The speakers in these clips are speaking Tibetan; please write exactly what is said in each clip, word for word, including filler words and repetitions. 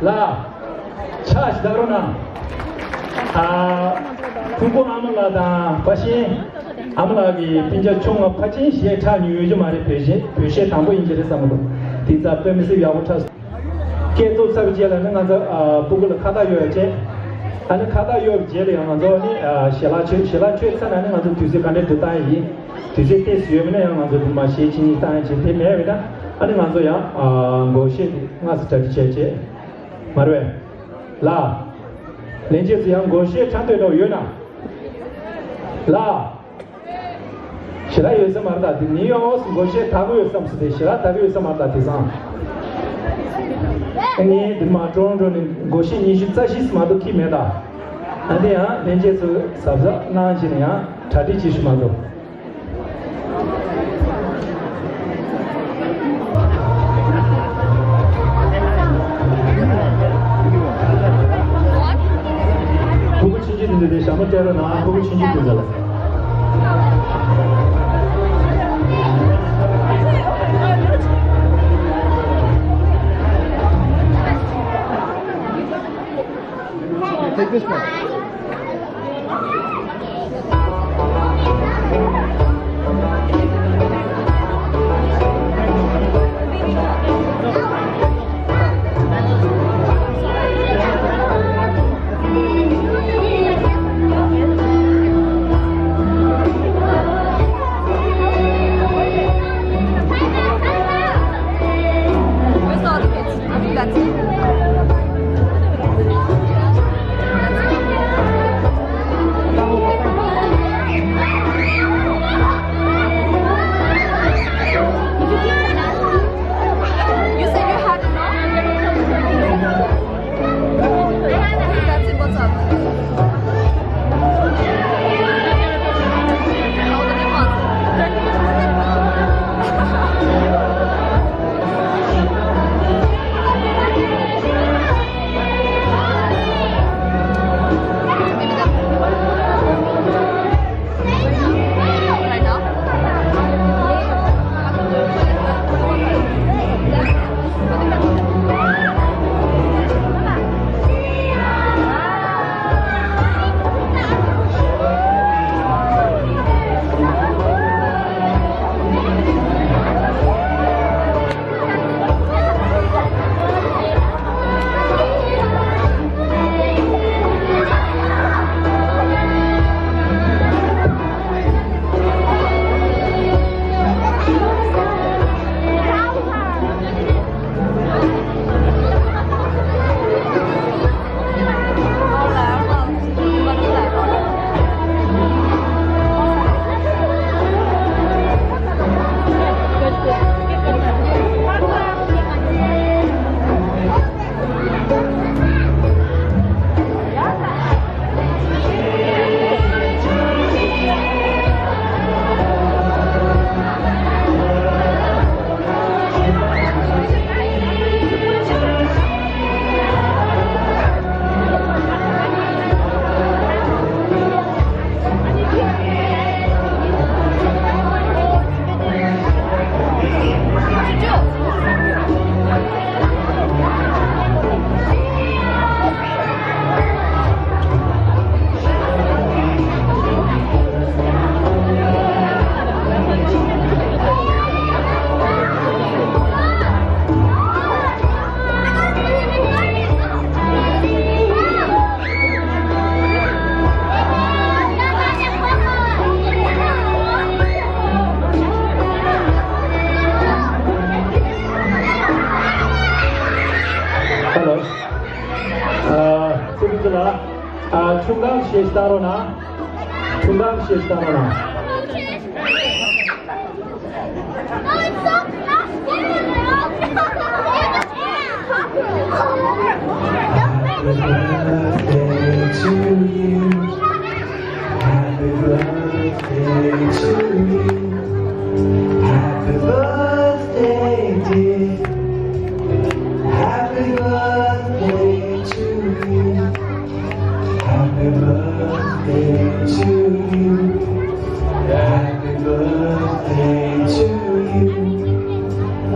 ལ། ཕྱག་ཞིག་བཏང་རོགས་གནང་། ཨ། ཕུང་པོ་ཨ་མ་ལགས་དང་པ་ཤེན། ཨ་མ་ལགས་ཀྱི་སྤུན་ཀྱག་ཆུང་ང་ཕལ་ཆེར་གཞས་འཁྲབ་མྱོང་ཡོད་ཀྱི་མ་རེད། བོད་གཞས་བོད་གཞས་དང་པོ་ཡིན་གྱི་རེད་བསམ་གི་འདུག་དེ་ཙམ་དཔེ་མི་སྲིད་ཡག་པོ་འཁྲབ་སོང་། སྐད་བཏོག་ཚར་བའི་རྗེས་ལ་ནི་ང་ཚོ་ཨ་སྤུ་གུ་ལ་ཁ་བཏགས་གཡོག་བྱས། ཨ་ནི་ཁ་བཏགས་གཡོག་པའི་རྗེས་ལ་ཡང་ང་ཚོ་ནི་ཨ་ཞལ་ལག་མཆོད་ཞལ་ལག་མཆོད་ཚར་ན་ནི་ང་ཚོ་དུས་ཚོད་ག་འདྲ་འགྲོ་སྟངས་ཡིན། དུས་ཚོད་ཏོག་ཙམ་ཡོད་མེད་ན་ཡང་ང་ཚོ་དུ་མ་གཞས་ཆེན་གཉིས་བཏང་ཡ་བྱས། དེ་མེད་པ་ཡིན་ན་ཨ་ནི་ང་ཚོ་ཡང་ཨ་སྒོར་གཞས་དེ་སྔ་སེ་གྲ་སྒྲིག་བྱས་བྱས། མ་རེད་པས། ལགས། ལྷན་རྒྱས་ཚོ་ཡང་སྒོར་གཞས་འཁྲབ་འདོད་འདྲ་བོ་ཡོད་ན། ལགས། ཞལ་ལག་ཡོད་ས་མ་རེད་ད། དེ་ནིའུ་ཡོག་སྒོར་གཞས་དག་གི་ཡོད་བསམ་སོང་། དེ་ཞལ་ལག་དག་གི་ཡོད་ས་མ་རེད་ད། དེང་སང་ངས་འདི་མ་ཀྲོང་ཀྲོང་ནས་སྒོར་གཞས་ཉི་ཤུ་རྩ་བཞི་ཙམ་མ་གཏོགས་འཁྱེར་མེད་ད། ཨ་དེ་ཡང་ལྷན་རྒྱས་ཚོ་གཟབ་གཟབ་གནང་བྱས་ནས་ཡང་གྲ་སྒྲིག་བྱེད་ཤོག་མ་གཏོགས། ཕྲུ་གུ་ཆུང་ཆུང་དེ་ཚོ་དེ་ཞྭ་མོ་སྤྲད་རོགས་གནང་། ཕྲུ་གུ་ཆུང་ཆུང་དེ་ཚོ་ལ། Take this one. Where's all the kids? I think that's it. You said you had enough? I think that's it. What's up? All the new ones. Hello. ཨ། སྐུ་མཁྱེན་ལགས། ཨ། ཁྱུང་ཁང་ཞིག་བཏང་རོགས་གནང་། ཁྱུང་ཁང་ཞིག་བཏང་རོགས་གནང་། Happy birthday to you. Happy birthday to you. Happy birthday, dear. Happy birthday to you. Happy birthday to you. Happy birthday to you.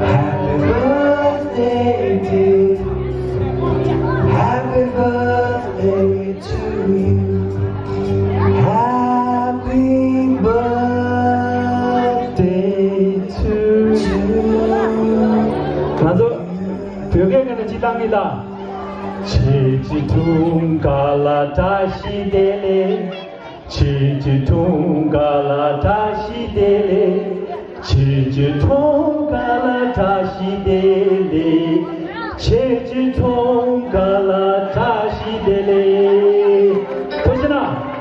Happy birthday, dear. ཁྱེད་ཀྱིས་ཅི་བཏང་གི་ད། ཆེ་ཆེ་འཁྲུངས་སྐར་ལ་བཀྲ་ཤིས་བདེ་ལེགས། ཆེ་ཆེ་འཁྲུངས་སྐར་ལ་བཀྲ་ཤིས་བདེ་ལེགས། ཆེ་ཆེ་འཁྲུངས་སྐར་ལ་བཀྲ་ཤིས་བདེ་ལེགས། ཆེ་ཆེ་འཁྲུངས་སྐར་ལ་བཀྲ་ཤིས་བདེ་ལེགས། ཐུགས་རྗེ་གནང་།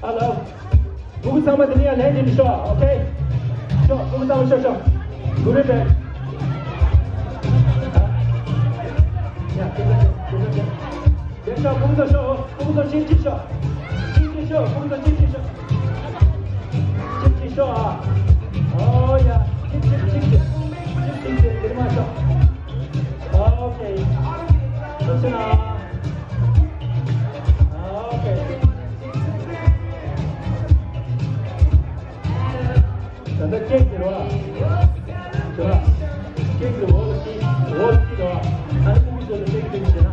ཧ་ལོ། སྤུ་གུ་ཚང་མ་དེ་ནས་ཡར་ལན་འདི་ནས་ཤོག་ཨོ་ཁེ། ཤོག་སྤུ་གུ་ཚང་མ་ཤོག་ཤོག་གུ་རེ་རེད། ཡ། དེ་ཤོག་སྤུ་གུ་ཚང་ཤོག་སྤུ་གུ་ཚང་ཆིག་ཆིག་ཤོག་ཆིག་ཆིག་ཤོག་སྤུ་གུ་ཚང་ཆིག་ཆིག་ཤོག་ཆིག་ཆིག་ཤོག་ཨ། ཨོ་ཡ། ཆིག་ཆིག་ཆིག་ཆིག་ཆིག་ཆིག་དེ་མ་ཤོག་ཨོ་ཁེ། ཐུགས་རྗེ་གནང་། ཨོ་ཁེ། ད་ལྟ་ཀེག་དེ་རེད་བ། རེད་བ། ཀེག་དེ་འོག་ལ་ཅིག་འོག་ལ་ཅིག་རེད་བ། ཨ་ནི་ཕྲུ་གུ་ཚོ་ལ་ཀེག་དེ་བྱས་ན།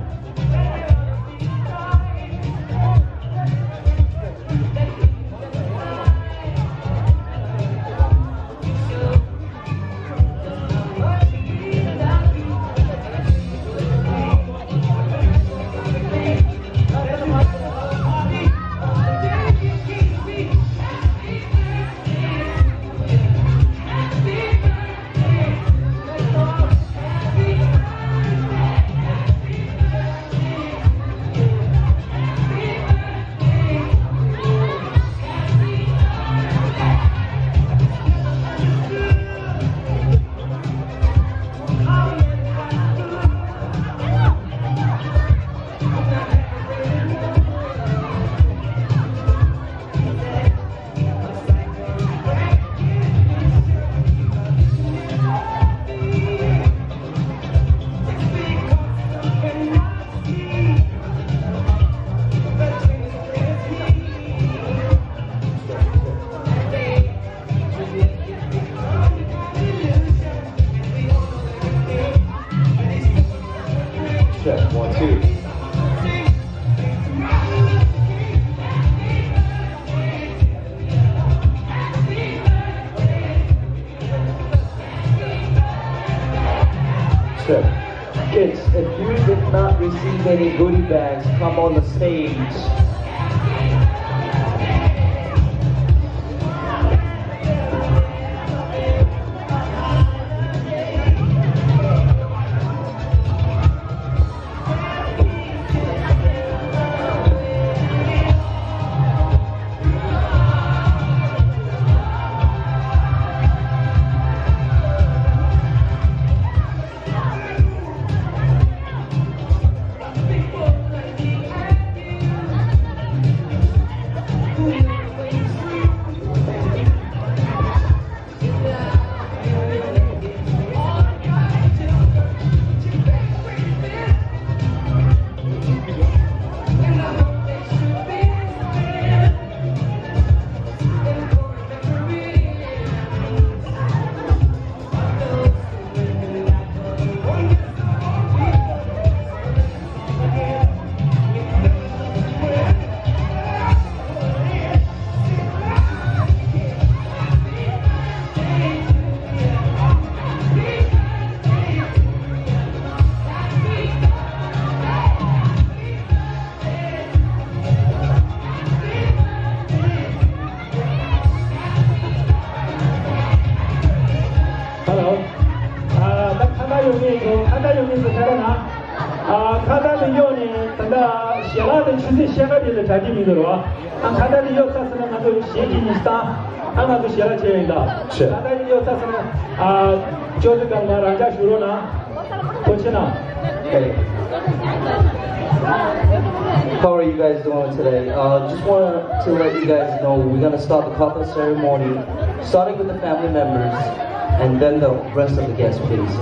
Check, one, two. Check. Kids, if you did not receive any goodie bags, come on the stage. ད་ཞལ་ལག་དེ་ཆུ་ཚོད་ཕྱེད་ཀ་དེ་ལ་གྲ་སྒྲིག་མི་འདུག་རོ། ཨ་ཁ་ད་དེ་གཡོག་ཚར་སོང་ན་ང་ཚོ་གཞས་ཀྱི་ཉིས་སྟངས་ཨ་ང་ཚོ་ཞལ་ལག་བྱས་ཡིན་ད། ཁ་ད་དེ་གཡོག་ཚར་སོང་ན་ཨ་ཅོ་ཅོ་གང་མ་རང་འཇགས་བཞུགས་རོགས་གནང་། ཐུགས་རྗེ་གནང་། Hey. How are you guys doing today? Uh, just wanted to let you guys know we're gonna start the kata ceremony, starting with the family members, and then the rest of the guests, please.